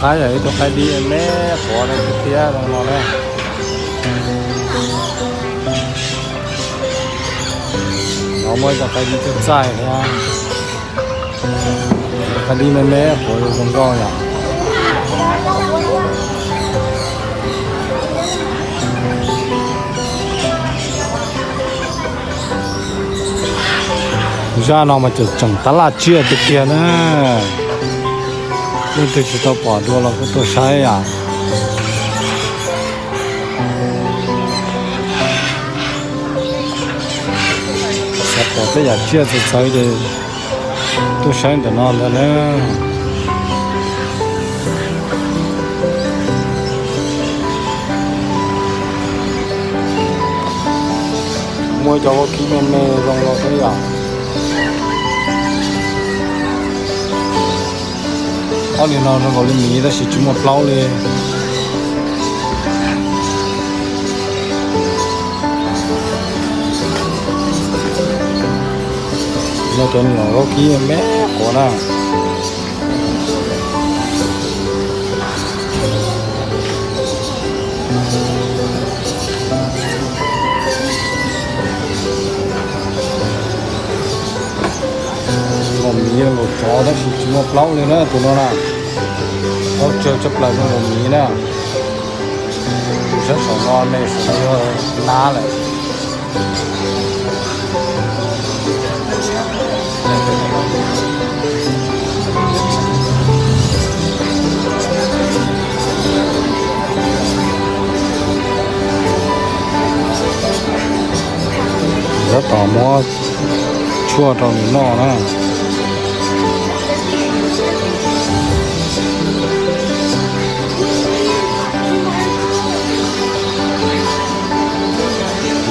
Qab yog ib tug qaib dib me quav no tiag tiag zoo no na. No muaj ib tug qaib dib txaij txaij thiab. Qaib dib me me quav zoo nkauj yom. Zaj no mas tseem tseem tab laj tsiaj tiag tiag na. Leej twg tsis tau pom dua los kuj tuaj saib yom. Xav pom tej yam tsiaj txawv txawv ces tuaj saib ntawm no ntag na. Muaj cov vaub kib me me zoo no thiab yom. Ob niag no zoo nkaus li miv tab sis tsis muaj plaub li. Yog cov niam vaub kib me quav na. Nkaus miv nkaus tsov tab sis tsis muaj plaub li na tus no na. Plaub tsawg tshaj plaws zoo nkaus miv na. Tus sab saum no ne saum no yog nab lawm. Tab tom muab tshuaj rau nws noj na.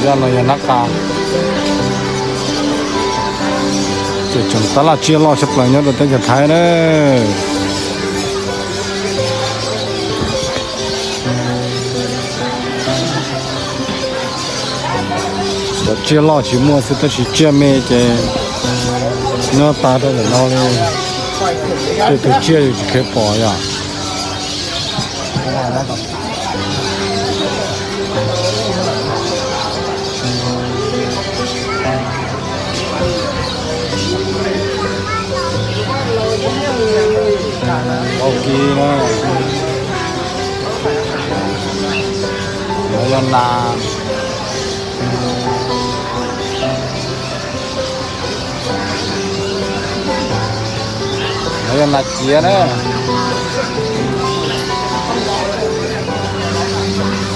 Zaj no yog nab qa. Ces tseem tab laj tsiaj loj tshaj plaws nyob rau teb chaws Thaib na. Cov tsiaj loj tsis muaj xwb tab sis tsiaj me ces nyob tas rau ntawm no li. Tej tus tsiaj yus tsis kheev pom yom. Vaub kib na. No yog nas. No yog nas ciav na.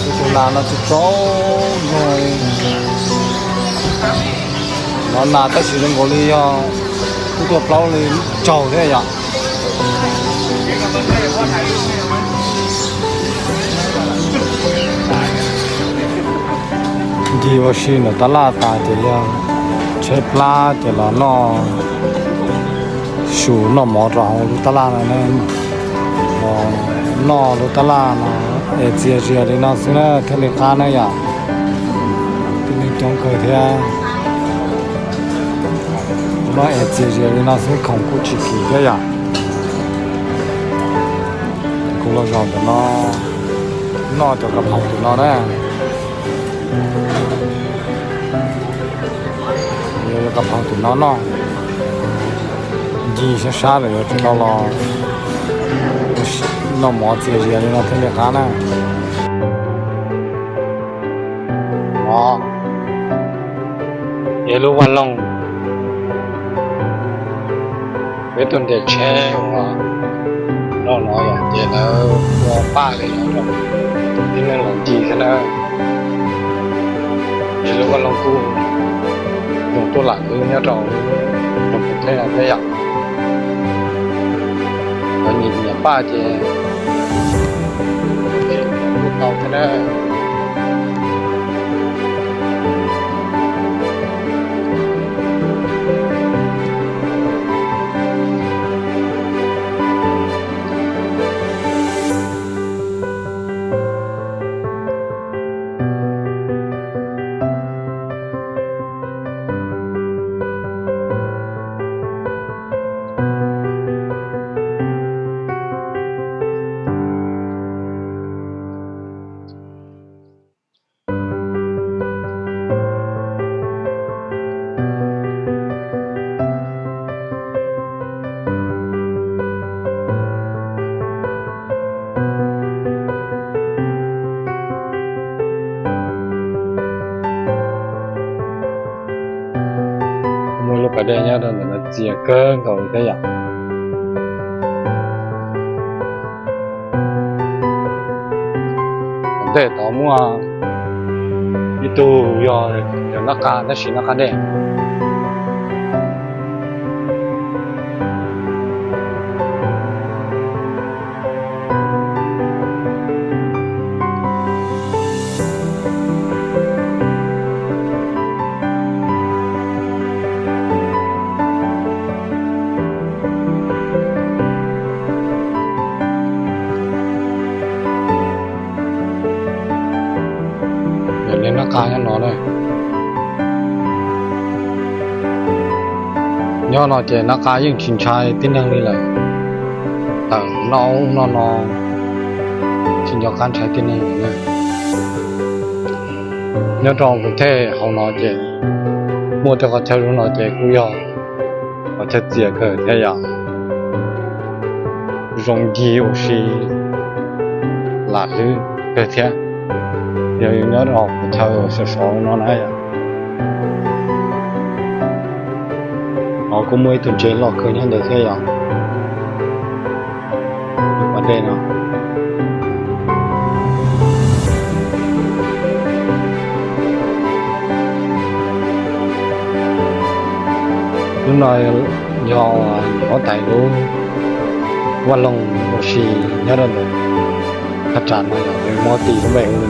Tus nas no tsis tsaug zog li. No nas tab sis zoo nkaus li yog kuj tuaj plaub li tsaug thiab yom. Ncig ua si ntawm tab laj tas ces yog tshaib plab ces los noj su noj mov rau hauv lub tab laj no. Noj lub tab laj no es txias zias li no xwb na thiaj li qab na yom. Tib neeg coob kawg thiab. Noj es txias zias li no xwb khoom kuj tsis kim thiab yom. Kuv los zaum ntawm no noj cov kas phaus tim no na. Yuav kas phaus tim no noj. Ncig sab sab lawm yuav tsis tau los noj mov txias zias li no thiaj li qab na. Yog lub vaj loog, peb tuaj nres tsheb uas noj no yom ces lawv ua paj li no rau tib neeg los ncig thiab na. Ces lub vaj loog kuj zoo tuaj lam wb nyob rau lub nroog Phuv Thej no thiab yom. Cov nyiam nyiam paj ces kuj tau thiab na. Dej nyob rau ntawm no txias kawg nkaus thiab yom. Ntej tod muaj ib tug yog nab qa tab sis nab qa dej. Niag nab qa nyob no na. Nyob no ces nab qa yeej tsis ntshai tib neeg li lawm. Tawm noj ub noj no tsis nco qab ntshai tib neeg li na. Nyob rau kuv thej hauv no ces muaj tej qhov chaw zoo no ces kuj yog qhov chaw txias kawg thiab yom. Zoo ncig ua si lam hlwb kawg thiab. Yog yus nyob rau qhov chaw uas sov sov no na yom. Ho kuj muaj ib tug ntses loj kawg nyob ntawd thiab yom. Pas dej no. Lub no yog huab tais lub vaj loog ua si nyob rau ntawm thaj tsam no yog mob tis lub npe hu.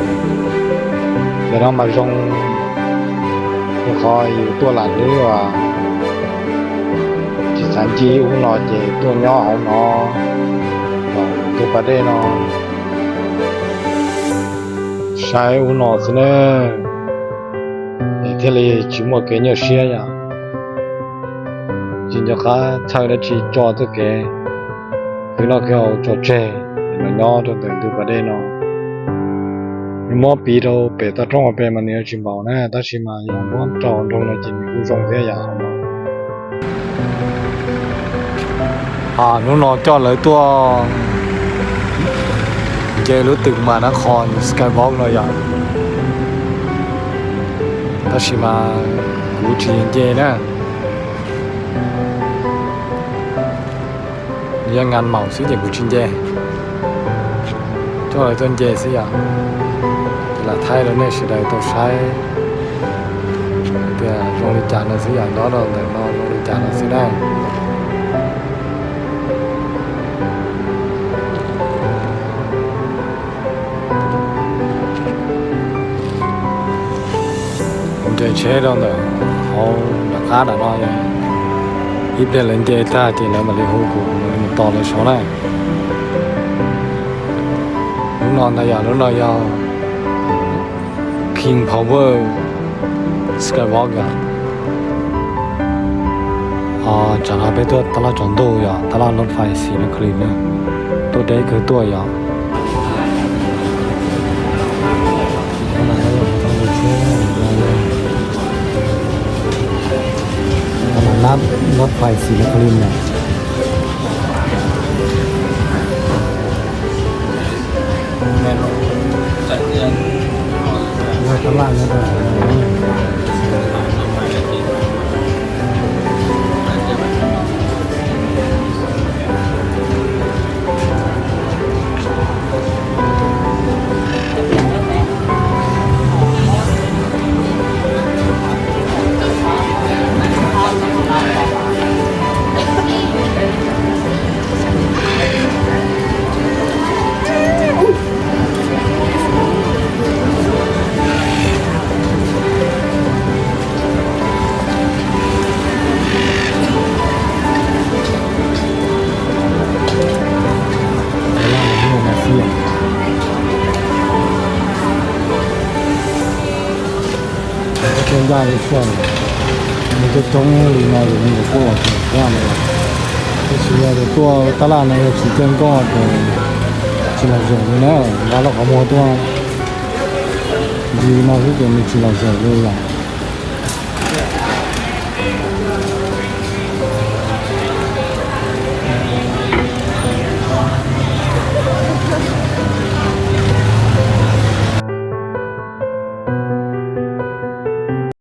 Ntawm no mas zoo rau qhov yus tuaj lam hlwb tsis xav ncig ub no ces tuaj nyob hauv no los tus pas dej no saib ub no xwb na, es thiaj li tsis muaj kev nyuaj siab yom. Tsis nco qab txhawj dab tsi, tso txoj kev khwv noj khwv haus tso tseg es los nyob rau ntawm ntug pas dej no. Nws mob piv rau pem toj roob hauv pes mas nws yuav tsis npaum na, tab sis mas yog mob rau nroog no ces nws kuj zoo thiab yom. Hnub no coj lawv tuaj nce lub twm mas nab qhos Skywalk no yom. Tab sis mas kuv tsis nce na, yog ngan maum xwb ces kuv tsis nce. Coj lawv tuaj nce xwb yom. Ces lam thaij rau nej sawv daws tau saib tias zoo li cas no xwb yom, nyob rau ntawm no zoo li cas no xwb na. Kuv nce tsheb rau ntawm hauv nram qab nram no, ib pliag lawv nce tag ces lawv mam li hu kuv mam li mus tos lawv saud na. Lub no ntag yom, lub no yog King Power Skywalk yom. Tsam no peb tuaj tab laj tsaus ntuj yom, tab laj lub fais xis no kawg li na, tuaj deb kawg tuaj yom. Lub fais xis no kawg li na. Coob ncaj li xwb, nws coob coob li no ces nws kuj los tseem thiab no. Tab sis yog tias tuaj tab laj no yog tsis caij nkoj ces tsis los zaum li na, nqa lub qhov muag tuaj ncig no xwb ces nws tsis los zaum li lawm.